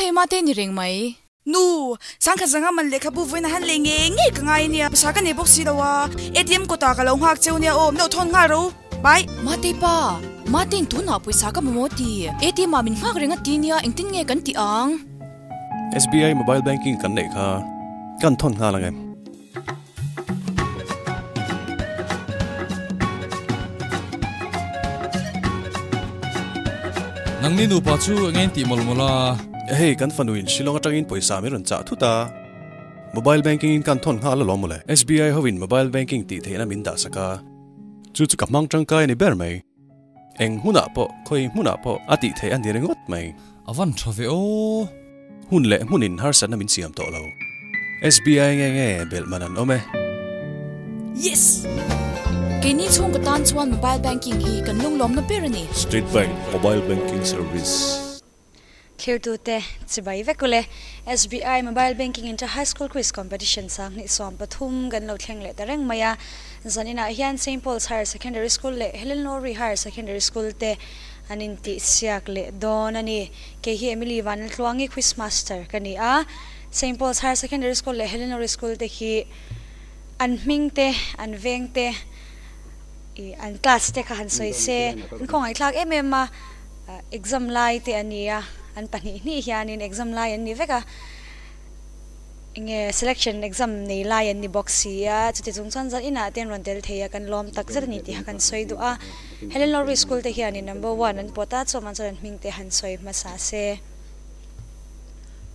hei mate ni reng mai. Nu, sangkhat zanga man lehkhabu vawiin a han lei ngei ngei ka ngai ania, pawisa ka nei bawk si lo a, ATM kawtah ka lo nghak cheu nia aw, min lo thawn nghal ro, bye. Mate pa, Matein tunah pawisa ka mamawh ti, ATM ah min nghak reng a ti nia, engtin nge kan tih ang? SBI mobile banking kan neih kha kan thawn nghal ang em? Nangni nupa chu eng en tih mawlh mawlh a? Hei kan fanu in Shillong atangin pawisa min rawn chah thut a, mobile banking in kan thawn nghal alawm mawle. SBI ho in mobile banking tih theihna min dah sak a, chu chu ka hmang tangkai a ni ber mai. Eng hmunah pawh, khawi hmunah pawh a tih theih a ni ringawt mai. A van tha ve aw. Hun leh hmunin harsatna min siam tawh lo. SBI nge nge belh man an awm e. Yes! Keini chhungkaw tan chuan mobile banking hi kan lunglawmna ber a ni. State Bank Mobile Banking Service. Thirtute chibai vek ule. SBI Mobile Banking Inter High School Quiz Competition sanghnih 13 kan lo thleng leh ta reng mai a. Zaninah hian Saint Paul's Higher Secondary School leh Helen Lowry Higher Secondary School te an intihsiak leh dawn a ni. Kei hi Emily Vanlaltluangi Quiz Master ka ni a. Saint Paul's Higher Secondary School leh Helen Lowry School te hi an hming te, an veng te, ih an class te kha han sawi se an khawngaihthlak em em a. Exam lai te a ni a, an pahnih hnih hianin exam lai an ni vek a, enge selection exam nei lai an ni bawk si a, chuti chung chuan zan inah te an rawn tel thei a, kan lawm tak zet a ni tih kha kan sawi duh a, Helen Lowry School te hianin number one an pawt a, chuan chuan an hming te han sawi hmasa se.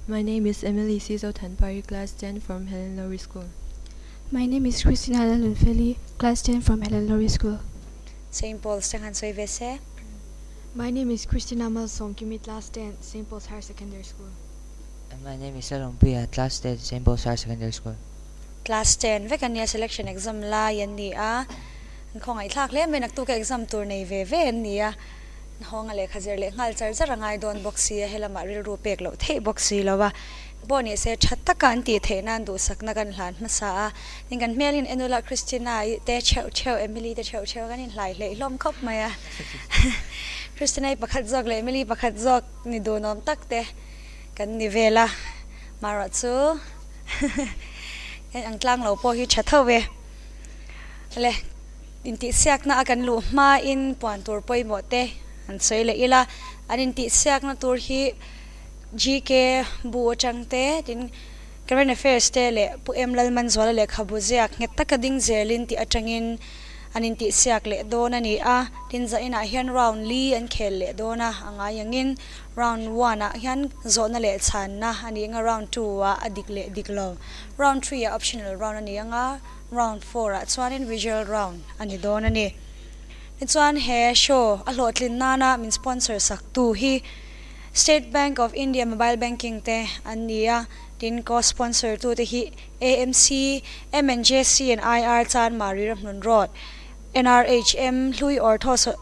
My name is Emily Sizo Thanpari, class 10 from Helen Lowry School. My name is Christina Lalunfeli, class 10 from Helen Lowry School. Saint Paul's te han sawi ve se. My name is Christina Malsom, Kimi, class 10, Saint Paul's Higher Secondary School. And my name is Salom Puia, class 10, Saint Paul's Higher Secondary School. Class 10 vek ania selection exam lai an ni a, an khawngaihthlak hle mai naktuk a exam tur nei ve ve an ni a, an hawnga lehkha zir leh nghal char char a ngai dawn bawk si a, helamah rilru pek loh theih bawk si lo a, pawh ni se tha taka an tih theih nan duhsakna kan hlan hmasa a, tin kan hmelin Enula Christina i te theuh theuh Emily te theuh theuh kan inhlai hleih hlawm khawp mai a, Christina i pakhat zawk leh Emily pakhat zawk ni duhnawm tak te kan ni vel a, marawh chu kan ang tlang lo pawh hi tha tho e. Le intihsiakna a kan luh hmain puan tur pawimawh te an sawi leh ila, an intihsiakna tur hi GK bu atang te tin Current Affairs te leh Pu Em Lalmanzuala lehkhabu ziak nghet taka ding zelin tih atangin an intihsiak leh dawn a ni a, tin zainah hian round li an khel leh dawn a, a ngai angin round one ah hian zawhna leh chhanna a ni anga round two ah a dik leh dik lo, round three ah optional round a ni anga round four ah chuanin visual round a ni dawn a ni. Tichuan he show a hlawhtlin nana min sponsor sak tu hi State Bank of India Mobile Banking te an ni a, tin co-sponsor tu te hi AMC, MNJC and IR Chanmari Ramhlun Road, NRHM Hlui Ortho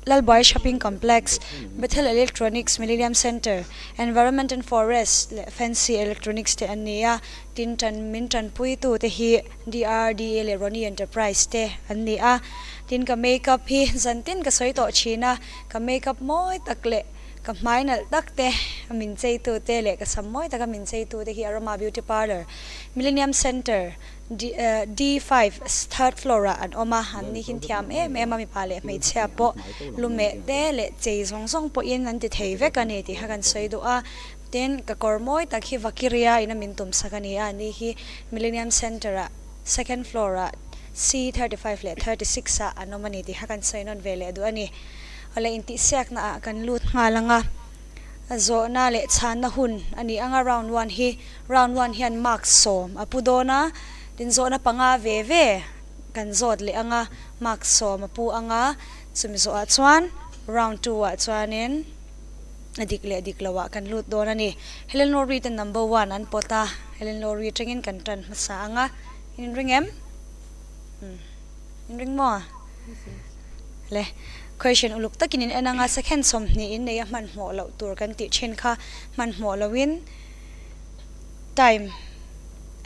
Lalbuai Shopping Complex, Bethel Electronics Millennium Centre, Environment and Forest leh Fancy Electronics te an ni a, tin tan min tanpui tu te hi DRDA leh Ronnie Enterprise te an ni a, tin ka makeup hi zantin ka sawi tawh thin a, ka makeup mawi tak leh ka hmai nalh tak te min chei tu te leh ka sam mawi taka min chei tu te hi Aroma Beauty Parlour, Millennium Centre, D5 third floor ah an awm a, an ni hin thiam em em a mipa leh hmeichhia pawh lumeh te leh chei zawng zawng pawhin an ti thei vek a ni tih kha kan sawi duh a, tin ka kawr mawi tak hi Vakiria in a min tum sak a ni a, ni hi Millennium Centre ah second floor ah C35 leh 36 ah an awm a ni tih kha kan sawi nawn ve leh duh a ni. Awle intihsiakna ah kan lut nghal anga zawhna leh chhanna hun a ni anga round one hi round one hian mark 10 a pu dawn a, tin zawhna panga ve ve kan zawt leh anga mark 10 a pu anga chumi zawh ah chuan round two ah chuanin a dik leh dik lo ah kan lut dawn a ni. Helen Lowry te number one an pawt a, Helen Lowry atangin kan tan hmasa anga in ring em? In ring maw? Le question uluk takin in en anga second 20 in nei a hmanhmawh loh tur kan tih thin kha hmanhmawh loin time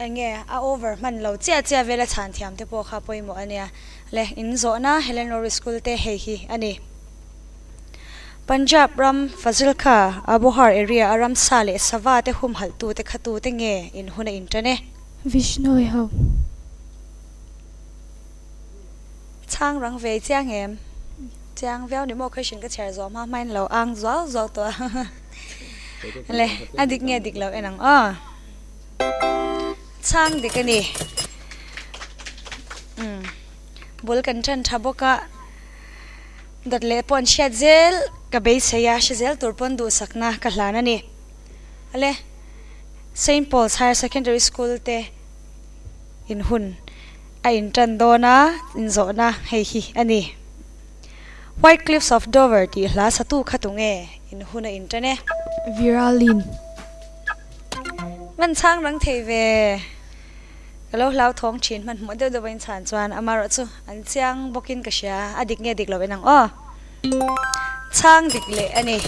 enge a over hman lo chiah chiah vela chhan thiam te pawh kha pawimawh ania le in zawhna Helen Lowry School te hei hi a ni. Punjab ram Fazilka, Abohar area a ramsa leh sava te humhalh tu te kha tu te nge in hun a in tan e. Vishnoi ho. Chhang rang ve chiang em? Chiang viau ni maw question ka chhiar zawh hma hmain lo ang zuau zuau tawh a. Le, a dik nge dik lo en ang aw. Chhang dik a ni. Umm, bul kan tan tha bawk a. Dawt leh pawh an hriat zel ka beisei a, hre zel tur pawn duhsakna ka hlan a ni. Ale, Saint Paul's Higher Secondary School te in hun a intan dawn a, inzawhna hei hi a ni. White Cliffs of Dover tih hla satu kha tunge in hun a intan e? Viralin. Hman chhang rang thei ve. Ka lo hlauthawng thin hmanhmawh deuh deuh a inchhan chuan amarawh chu an chiang bawkin ka hria, a dik nge dik lo en ang aw. Chhang dik leh a ni,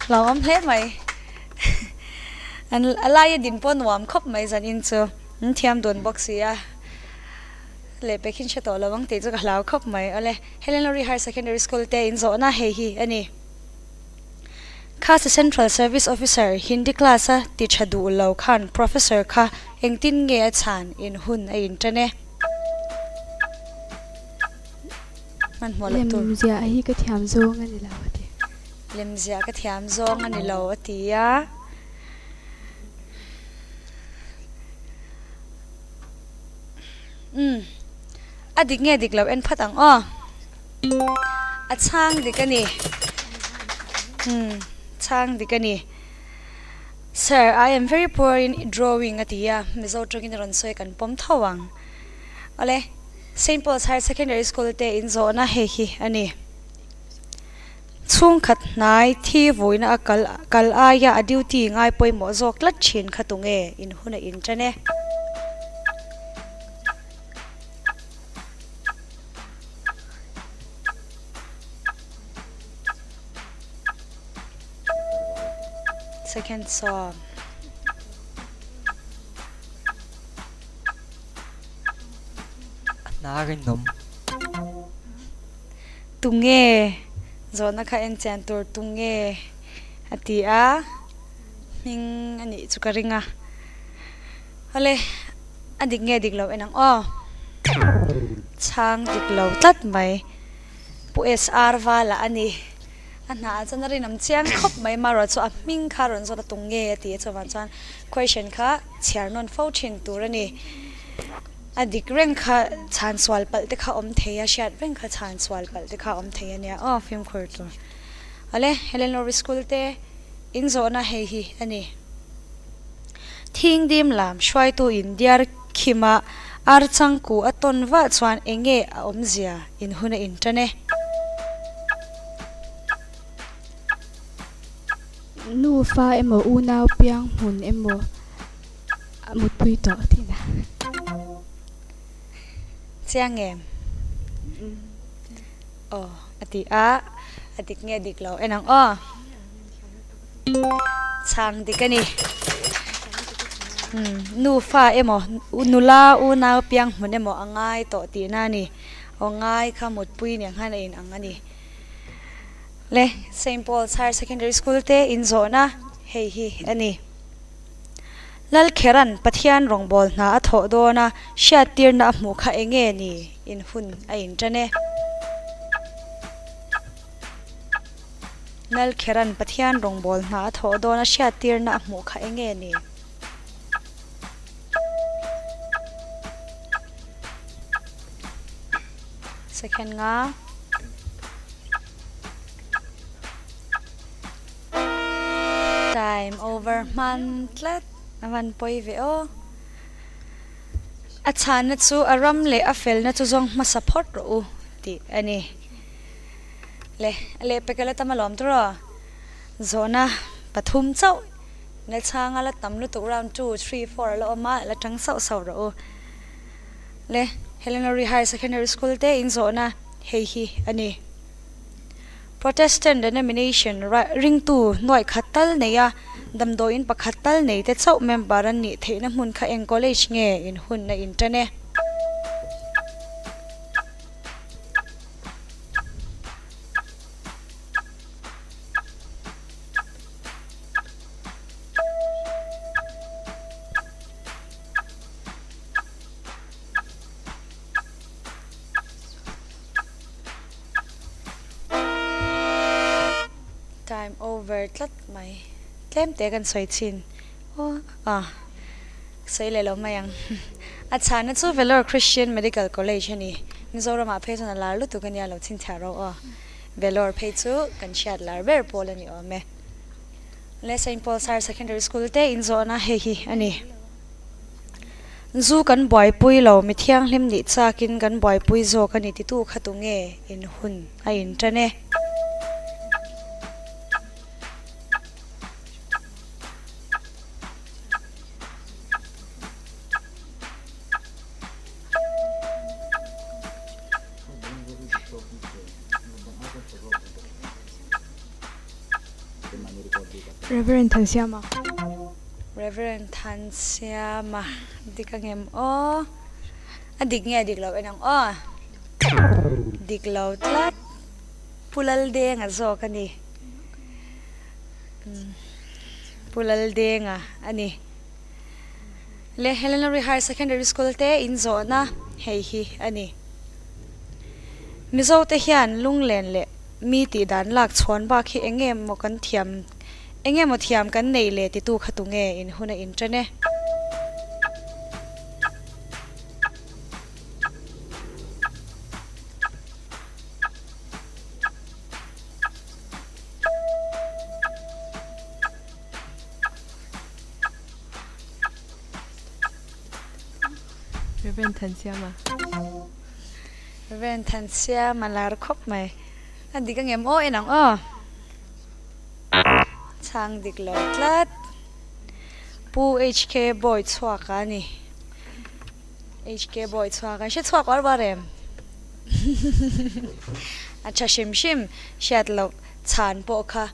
hlauhawm hle mai. An a laia din pawh nuam khawp mai zanin chu, an thiam dun bawk si a, lehpek hi an hre tawh lo ang tih chu ka hlau khawp mai. Awle, Helen Lowry Higher Secondary School te inzawhna hei hi a ni. Khasa Central Service Officer Hindi class a ti tha duh lo khan Professor kha engtin nge a chhan in hun a in tan e. Hmanhmawh loh tur. Lemziah hi ka thiam zawng a ni lo a ti. Lemziah ka thiam zawng a ni lo a ti a. Umm a dik nge dik lo en phat ang aw. A chhang dik a ni. Umm chhang dik a ni. Sir, I am very poor in drawing a ti a, Mizo tawngin a rawn sawi kan pawm tho ang. Awle, Saint Paul's Higher Secondary School te in zawhna hei hi a ni. Chhungkhat hnai thi vuina a kal kal aia a duty ngai pawimawh zawk tlat thin kha tunge in hun a in tan e. Second song. A rinawm. Tunge zawhna kha en chian tur tunge a ti a, hming a nih chu ka ring a. Awle, a dik nge dik lo en ang aw. Chhang dik lo tlat mai. Pu SR Vala a ni. A hna ah chuan a rinawm chiang khawp mai. Marawh chu a hming kha rawn zawt a tung nge a ti a, chuvang chuan question kha chhiar nawn fo thin tur a ni. A dik reng kha chhan sual palh te kha awm thei a, hriat reng kha chhan sual palh te kha awm thei a nia aw fimkhur tur. Awle, Helen Lowry School te inzawhna hei hi a ni. Thingdim lam hruaitu in diar khima ar changku a tawn vah chuan enge a awmzia in hun a in tan e. Nufa emaw unau piang hmun emaw a mutpui tawh tihna. Chiang em? Aw a ti a, a dik nge dik lo en ang aw. Chhang dik a ni. Umm nufa emaw nula unau piang hmun emaw a ngai tawh tihna a ni. Aw ngai kha mutpui nen khan a in ang a ni. Le Saint Paul's Higher Secondary School te inzawhna hei hi a ni. Lalkheran Pathian rawngbâwl hna a thawh dâwn a, hriattîrna a hmuh kha eng nge ni? In hun a inṭan e. Lalkheran Pathian rawngbâwl hna a thawh dâwn a, hriattîrna a hmuh kha eng nge ni? Second nga. Time over hman tlat a van pawi ve aw. A chhanna chu a ram leh a felna chu zawng hmasa phawt rawh u tih a ni. Le a lehpek a la tam alawm tur aw. Zawhna pathum chauh na chhang a la tam lutuk round 2, 3, 4 a la awm a la tang sauh sauh rawh u. Le Helena Higher Secondary School te in zawhna hei hi a ni. Protestant denomination ringtu nuaih khat tal nei a, damdawiin pakhat tal nei te chauh member an nih theihna hmun kha eng college nge in hun a intan e? Time over tlat mai. Tlem te kan sawi thin. Aw ah sawi leh lo mai ang. A chhana chu Vellore Christian Medical College a ni. Mizoramah phei chuan a lar lutuk a nia lo chhinchhiah ro aw. Vellore phei chu kan hriat lar ber pawl a ni awm e. Le Saint Paul's Higher Secondary School te inzawhna hei hi a ni. Zu kan buaipui lo, mi thianghlim nih chakin kan buaipui zawk a ni titu kha tunge in hun a intan e. Reverend Thansiama. Reverend Thansiama dik angem aw? A dik nge dik lo en ang aw? Dik lo tlat. Pu Laldenga zawk a ni. Pu Laldenga a ni. Le Helenary Higher Secondary School te inzawhna hei hi a ni. Mizote hian lunglen leh mi tih dan lak chhawn bak hi eng nge maw kan thiam eng nge maw thiam kan neih leh titu kha tunge in hun a inṭan e. Reverend Thansiama. Reverend Thansiama lar khawp mai. A dik angem aw en ang aw. Chhang dik lo tlat. Pu HK Boy chhuak a ni. HK Boy chhuak a hre chhuak uar uar em? A tha hrim hrim hriat loh chhan pawh kha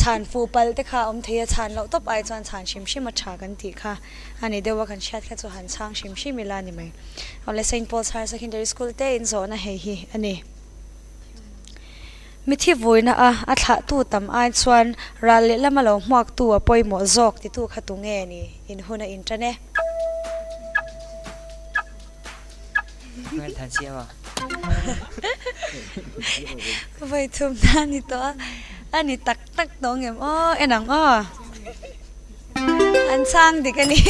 chhan fuh palh te kha a awm thei a, chhan loh tawp ai chuan chhan hrim hrim a tha kan tih kha a ni deuh a, kan hriat kha chu han chhang hrim hrim ila a ni mai. Awle Saint Paul's Higher Secondary School te inzawhna hei hi a ni. Mithi vuina a a thlahtu tam ai chuan ral lehlam a lo hmuaktu a pawimawh zawk titu kha tunge ni in hun a intan e. Vawi thum na ni tawh a, a ni tak tak tawh ngem aw en ang aw. An chhang dik a ni.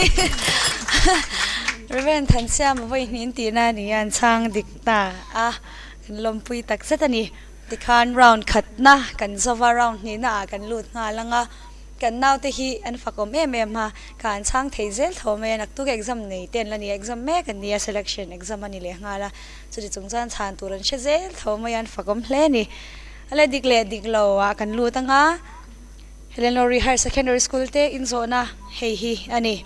Reverend Thansiama vawi hnin tihna a ni a, an chhang dik ta a, kan lawmpui tak zet a ni. Tikhan round khatna kan zova round hnihna ah kan lut nghal ang a. Kan naute hi an fakawm em em a, ka an chhang thei zel tho mai a, naktuk exam nei te an la ni a, exam mek an ni a, selection exam a ni leh nghal a, chuti chung chuan chhan tur an hre zel tho mai a, an fakawm hle a ni. A le dik leh dik lo ah kan lut ang a, Helenori Higher Secondary School te inzawhna hei hi a ni.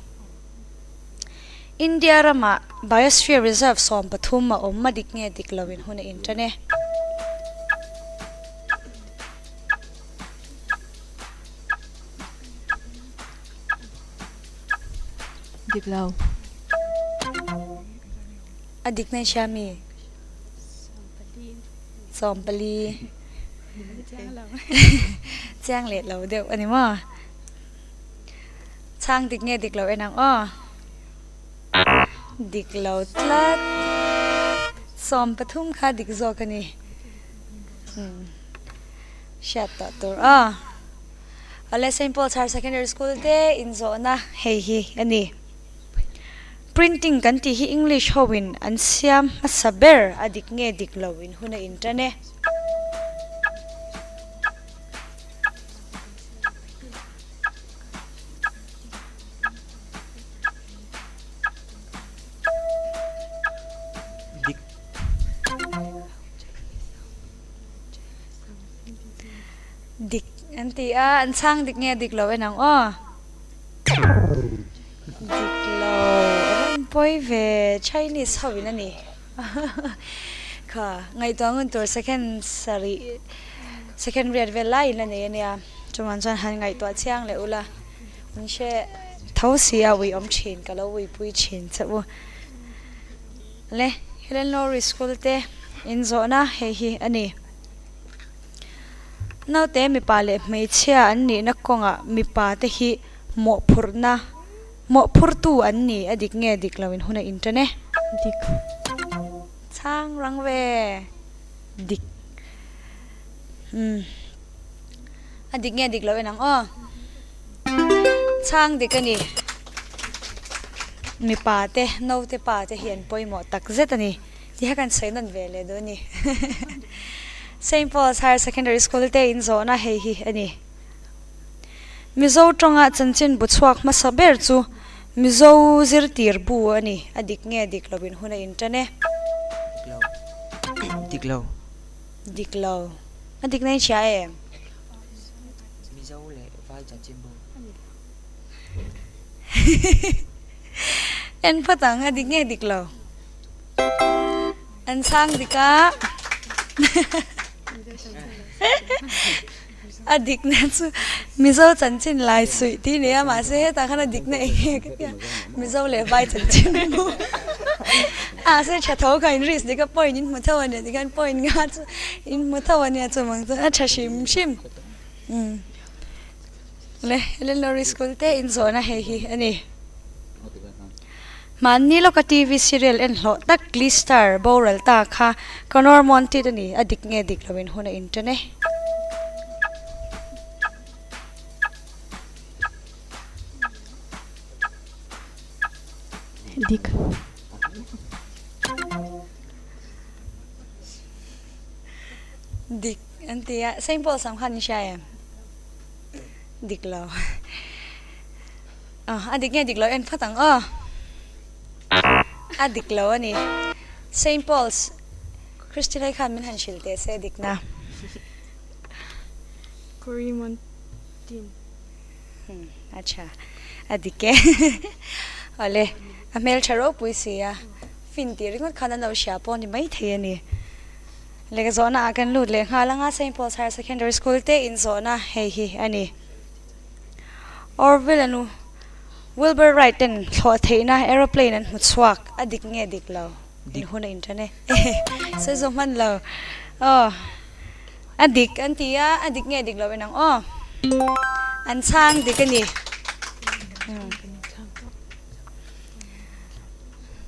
India ramah Biosphere Reserve 13 a awm a dik nge dik lo in hun a intan e. Dik lo. A dik na hria mi? 14. Chiang leh lo deuh a ni maw? Chhang dik nge dik lo en ang aw. Dik lo tlat. 13 kha dik zawk a ni. Hriat tawh tur a. Awle Saint Paul's Higher Secondary School te inzawhna hei hi a ni. Printing kan tih hi English ho in an siam hmasa ber a dik nge dik lo in hun a intan e. Dik. Dik an ti a, an chhang dik nge dik lo en ang aw. Dik lo, a rawn pawi ve, Chinese ho in a ni. Kha, ngaihtuah ngun tur second sarih, second riat vel lai in la nei a nia. Chuman chuan han ngaihtuah chiang leh ula, min hre tho si a ui awm thin, ka lo uipui thin che u. Le Helen Lowry School te inzawhna hei hi a ni. Naute mipa leh hmeichhia an nihna kawngah mipa te hi mawhphurhna, mawhphurtu an ni a dik nge dik lo in hun a intan e. Dik. Chhang rang ve. Dik. Umm. A dik nge dik lo en ang aw. Chhang dik a ni. Mipa te, naute pa te hi an pawimawh tak zet a ni. Tiha kan sawi nawn ve leh duh a ni. Saint Paul's Higher Secondary School te inzawhna hei hi a ni. Mizo tawnga chanchin bu chhuak hmasa ber chu Mizo zirtir bu a ni. A dik nge dik lo in hun a intan e. Dik lo. Dik lo. Dik lo. A dik na in hria em? Mizo leh vai chanchin bu. En phawt ang, a dik nge dik lo? An chhang dik a. A dik na chu Mizo chanchin lai suih tih a ni a, mahse hetah khan a dik na eng nge ka tia Mizo leh vai chanchin bu a se tha tho kha in risk dik a point in hmu tho a nia tikhan point nga chu in hmu tho a nia chuvang chuan a tha hrim hrim umm le Helen Lowry School te in zawhna hei hi a ni. Mahni lawka TV serial en hlawh tak Glee star boral ta kha Conor Monteith a ni, a dik nge dik loin hun a inṭan e. Dik. Dik an ti a, Saint Paul sam khan in hria em? Dik lo. A dik nge dik lo en phawt ang aw. A dik lo a ni. Saint Paul's Christina khan min han hrilh teh se dik na. Cory Montin. A tha. A dik e. Awle, a hmeltha ropui si a. Fin tih ringawt khan an lo hria pawh a ni maithei a ni. Lehkha zawhna ah kan lut leh nghal anga Saint Paul's Higher Secondary School te inzawhna hei hi a ni. Orville anu Wilbur Wright ten thlawh theihna aeroplane an hmu chhuak a dik nge dik lo in hun a inṭan e sawi zawh hman lo aw a dik an ti a a dik nge dik lo en ang aw an chhang dik a ni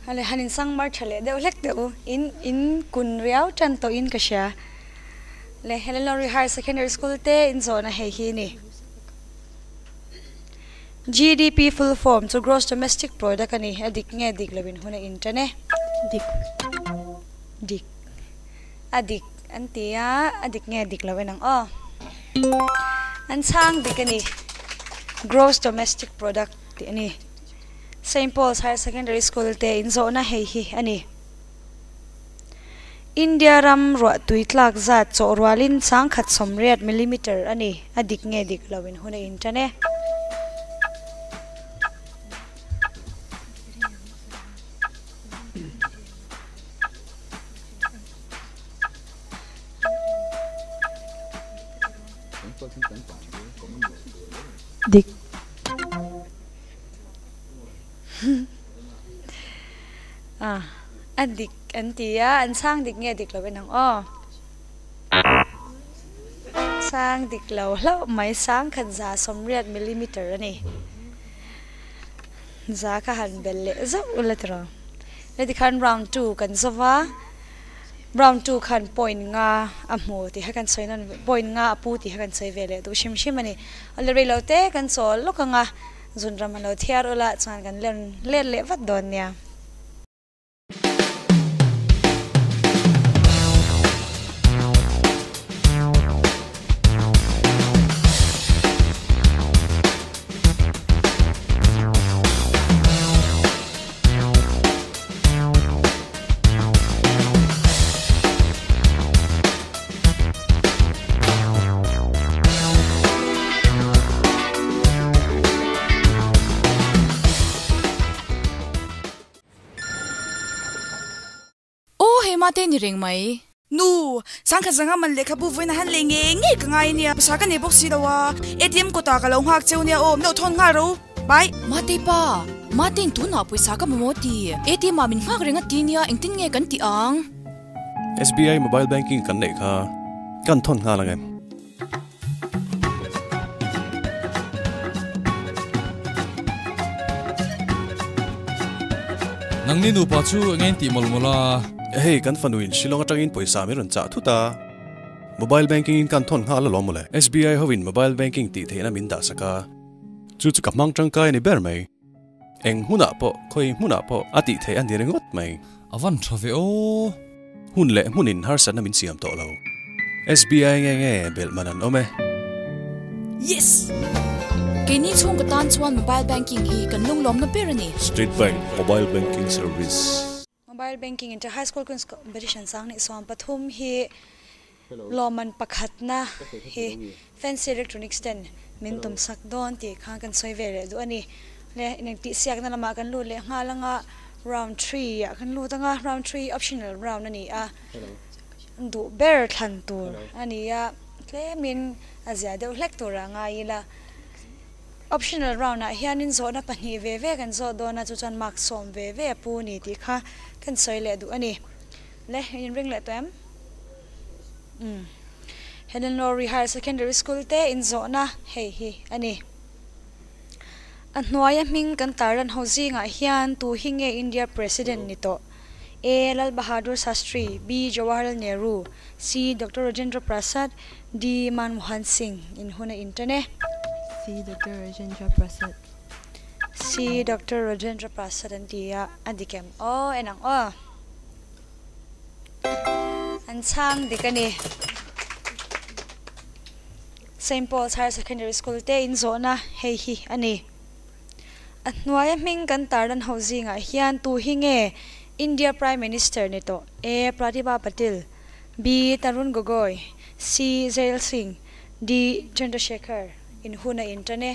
ale han insang mar tha leh deuh hlek teh u in in kun riau tan tawh in ka hria. Le Helen Lowry Higher Secondary School te in zawhna hei hi a ni. GDP full form chu Gross Domestic Product a ni. A dik nge dik lo in hun a inṭan e. Dik. Dik. A dik an ti a, a dik nge dik lo en ang aw. An chhang dik a ni. Gross Domestic Product tih a ni. Saint Paul's Higher Secondary School te in zawhna hei hi a ni. India ram ruahtui tlak zat chawh rualin 180 millimeter a ni. A dik nge dik lo in hun a inṭan e. Dik. A, a dik an ti a, an chhang dik nge dik lo en ang aw. Chhang dik lo hlauh mai, 180 millimeter a ni. Za kha han bel leh zauh ula tiraw. Heti khan round 2 kan zova, round 2 khan point nga a hmu tih kha kan sawi nawn, point nga a pu tih kha kan sawi ve leh duh hrim hrim a ni. Awle reilo te kan chawl lawk ang a. Zunram a lo thiar ula chuan kan len let leh vat dawn nia. Aw hei mate ni reng mai. Nu, 10,500 man lehkhabu vawiin a han lei ngei ngei ka ngai ania, pawisa ka nei bawk si lo a, ATM kawtah ka lo nghak cheu nia aw, min lo thawn nghal ro, bye. Mate pa, Matein tunah pawisa ka mamawh ti, ATM ah min nghak reng a ti nia, engtin nge kan tih ang? SBI mobile banking kan neih kha kan thawn nghal ang em? Nangni nupa chu eng engin tih mawlh mawlh a? Hei kan fanu in Shillong atangin pawisa min rawn chah thut a. Mobile banking in kan thawn nghal alawm mawle. SBI hovin mobile banking tih theihna min dah sak a, chu chu ka hmang tangkai a ni ber mai. Eng hmunah pawh, khawi hmunah pawh a tih theih a ni ringawt mai. A van tha ve aw. Hun leh hmunin harsatna min siam tawh lo. SBI nge nge belh man an awm e. Yes! Keini chhung ka tan chuan mobile banking hi kan lunglawmna ber a ni. State Bank Mobile Banking Service. Mobile Banking Inter High School Quiz Competition sang nih 13 hi lawmman pakhatna hi Fancy Electronics ten min tumsak dawn tih kha kan sawi ve leh duh a ni. Le intihsiakna lamah kan lut leh nghal anga round three ah kan lut anga round three optional round a ni a, duh ber thlan tur a ni a, tlemin a zia deuh hlek tur ah ngai ila. Optional round ah hianin zawhna pahnih ve ve kan zawh dawn a, chu chuan mark sawm ve ve a pu ni tih kha kan sawi leh duh a ni. Le inring leh tawh em? Umm. Helen Lowry Higher Secondary School te inzawhna hei hi a ni. A hnuaia hming kan tarlan ho zingah hian tu hi nge India President ni tawh? A. Lal Bahadur Shastri B. Jawaharlal Nehru C. Doctor Rajendra Prasad D. Manmohan Singh in hun a intan e. C. Doctor Rajendra Prasad. C. Doctor Rajendra Prasad an ti a, a dik em? Aw en ang aw. An chhang dik a ni. Saint Paul's Higher Secondary School te in zawhna hei hi a ni. A hnuaia hming kan tarlan ho zingah hian tu hi nge India Prime Minister ni tawh? A. Pratibha Patil B. Tarun Gogoi C. Zail Singh D. Chandrasekhar In hun a intan e.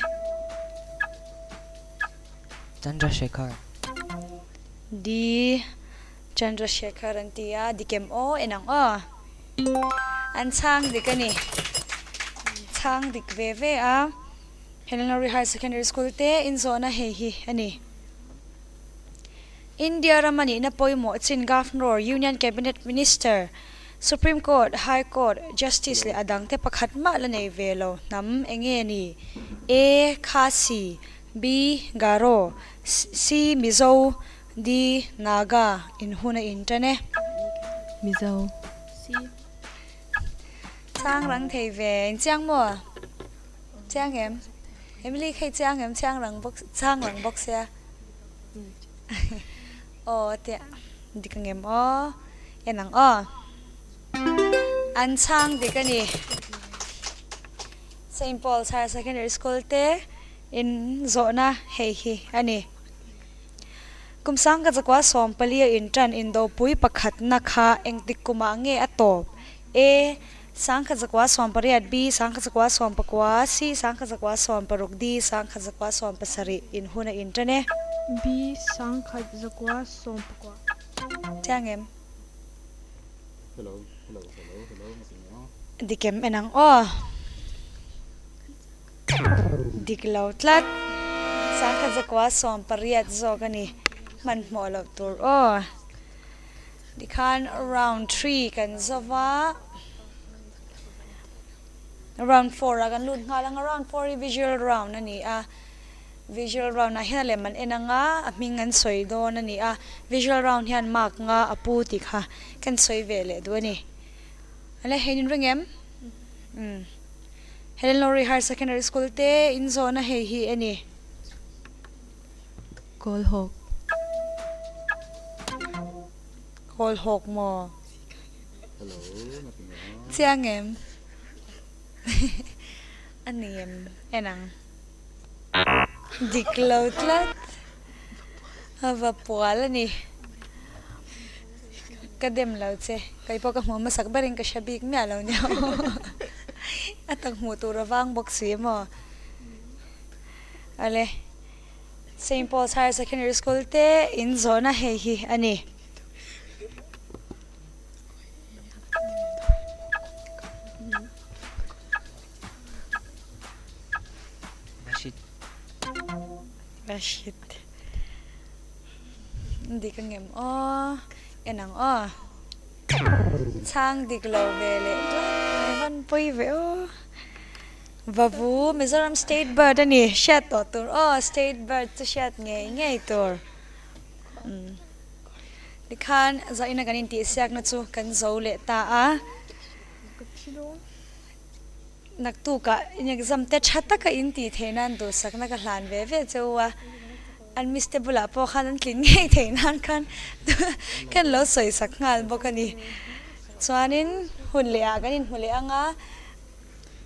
Chandrasekhar. D. Chandrasekhar an ti a, dik em aw en ang aw. An chhang dik a ni. Chhang dik ve ve a. Helenary Higher Secondary School te inzawhna hei hi a ni. India rama nihna pawimawh chin Governor, Union Cabinet Minister, Supreme Court, High Court, Justice leh a dangte pakhat mah la nei ve lo hnam eng nge ni? A. Khasi B. Garo C. Mizo D. Naga in hun a intan e. Mizo. C. Chang rang thei ve. In chiang maw? Chiang em? Emily kha i chiang em? Chiang rang bawk chang rang bawk sia. Aw tia dik ang em aw? En ang aw. An chhang dik a ni. Saint Paul's Higher Secondary School te in zawhna hei hi a ni. Kum sangka zakua 14 a intan indopui pakhatna kha engtik kumah nge a tawp? A. Sangkhat zakua 18 B. Sangkhat zakua 19 C. Sangkhat zakua 16 D. Sangkhat zakua 17 in hun a intan e. B. Sangkhat zakua 19. Chiang em? Dik em en ang aw. Dik lo tlat. Sangkhat zakua 18 zawk a ni. Hmanhmawh loh tur aw. Tikhan round three kan zova. Round four ah kan lut nghal ang a, round four hi visual round a ni a. Visual round ah hian a lem an en ang a, a hming an sawi dawn a ni a. Visual round hian mark nga a pu tih kha kan sawi ve leh duh a ni. Ale hei in ring em? Umm. Helen Lowry Higher Secondary School te in zawhna hei hi a ni. Kawlhawk. Kawlhawk maw? Chiang em? A ni em? En ang. Dik lo tlat. A va pual a ni. Ka dem lo che. Kei pawh ka hmuh hmasak berin ka hre bik miah lo nia aw. A tak hmuh tur a vang bawk si maw? Ale. Saint Paul's Higher Secondary School te in zawhna hei hi a ni. Rashid. Rashid. Dik ang em aw? En ang aw. Chhang dik lo ve leh tlat mai van pawi ve aw. Vavu, Mizoram State Bird a ni, hriat tawh tur aw, State Bird chu hriat ngei ngei tur. Umm. Tikhan zaina kan intihsiakna chu kan zo leh ta a. Naktukah in exam te tha taka in tih theih nan duhsakna ka hlan ve ve cheu a, an miss te bulah pawh khan an tlin ngei theih nan khan kan lo sawisak nghal bawk a ni. Chuanin hun leh ah kan inhmu leh ang a,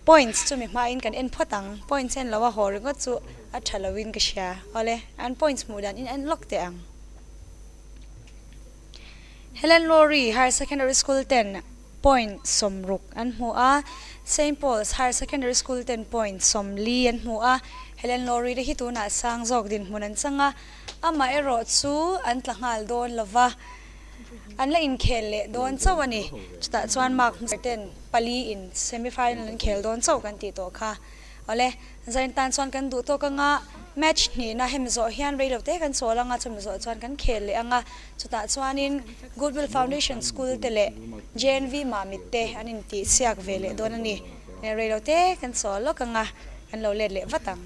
points chu mi hmain kan en phawt ang, points en lo a haw ringawt chu a tha loin ka hria. Awle, an points hmuh dan in en lawk teh ang. Helen Lowry Higher Secondary School ten point 60 an hmu a, Saint Paul's Higher Secondary School ten point 40 an hmu a, Helen Lowry te hi tunah sang zawk dinhmun an chang a, amah erawh chu an tla nghal dawn lo va, an la inkhel leh dawn chauh a ni. Chutah chuan mark hmasa ten pali in semi final an khel dawn chauh kan tih tawh kha. Awle, zain tan chuan kan duh tawk anga match hnihna hemi zawh hian rei lo te kan chawl anga chumi zawh chuan kan khel leh anga chutah chuanin Goodwill Foundation School te leh JNV Mamit te an intih chhiak ve leh dawn a ni. Rei lo te kan chawl lawk anga kan lo let leh vat ang.